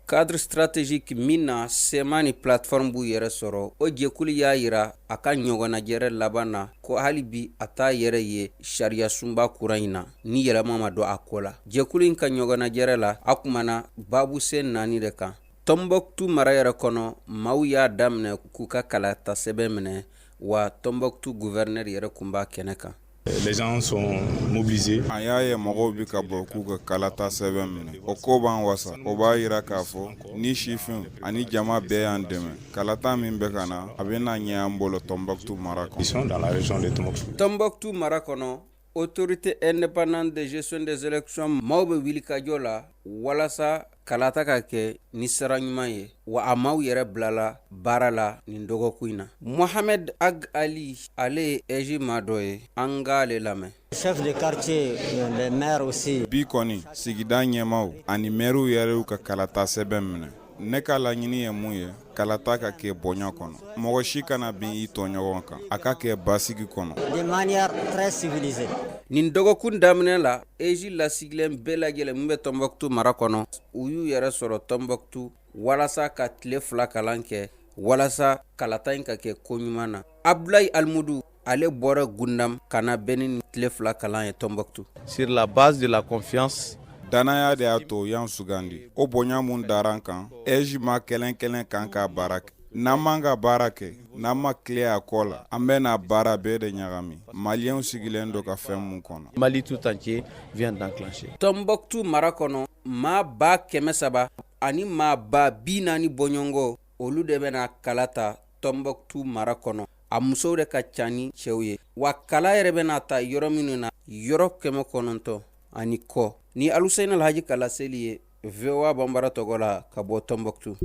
Cadre stratégique min na CMA ni plateforme b'u yɛrɛ sɔrɔ, o jɛkulu y'a yira a ka ɲɔgɔnnajɛrɛ laban na ko hali bi a t'a yɛrɛ ye sariya sunba kura in na ni yɛlɛma ma don a ko la. Jɛkulu in ka ɲɔgɔnnajɛrɛ la, a kumana babusen naani de kan. Tɔnbɔkutu mara yɛrɛ kɔnɔ, maaw y'a daminɛ k'u ka kalata sɛbɛn minɛ, wa Tɔnbɔkutu gouverneur yɛrɛ kun b'a kɛnɛ kan. Les gens sont mobilisés. An y'a ye mɔgɔw bɛ ka bɔ k'u ka kalata sɛbɛn minɛ, o ko b'an wasa. O b'a jira k'a fɔ ni sifinw ani jama bɛɛ y'an dɛmɛ, kalata min bɛ ka na, a bɛna ɲɛ an bolo Tɔnbɔkutu mara kɔnɔ. Dans la région de Tombouctou. Tɔnbɔkutu mara kɔnɔ, Autorité indépendante de gestion des élections maaw bɛ wulikajɔ la walasa kalata ka kɛ ni sira ɲuman ye, wa a maaw yɛrɛ bilala baara la nin dɔgɔkun in na. Mohamed Ag Ali, ale ye AIGE maa dɔ ye, an k'ale lamɛn. Chef de quartier, les maires aussi. Bi kɔni, sigida ɲɛmaaw ani mɛriw yɛrɛ y'u ka kalata sɛbɛn minɛ. Ne ka laɲini ye mun ye? Kalata ka kɛ bonya kɔnɔ, mɔgɔ si kana bin i tɔɲɔgɔn kan, a ka kɛ basigi kɔnɔ. De manière très civilisée. Nin dɔgɔkun daminɛ la, AIGE lasigilen bɛɛ lajɛlen min bɛ Tɔnbɔkutu mara kɔnɔ, u y'u yɛrɛ sɔrɔ Tɔnbɔkutu walasa ka tile 2 kalan kɛ walasa kalata in ka kɛ ko ɲuman na. Abdulayi Alimudu, ale bɔra Gundam ka na bɛn ni tile 2 kalan ye Tɔnbɔkutu. Sur la base de la confiance. Danaya de y'a to y'an sugandi. O bonya mun dara an kan, AIGE ma kelen kelen kan ka baara kɛ. N'an m'an ka baara kɛ, n'an ma tile a kɔ la, an bɛna baara bɛɛ de ɲagami. Maliyɛnw sigilen don ka fɛn mun kɔnɔ. Mali tout entier vient d'enclencher. Tɔnbɔkutu mara kɔnɔ, maa 300,000 ani maa 40,000 bɔɲɔgɔnko, olu de bɛna kala ta Tɔnbɔkutu mara kɔnɔ. A musow de ka ca ni cɛw ye, wa kala yɛrɛ bɛna ta yɔrɔ minnu na, yɔrɔ 900 ani kɔ. Ni Alusɛni Alhaji ka laseli ye, VOA Banbara tɔgɔ la ka bɔ Tɔnbɔkutu.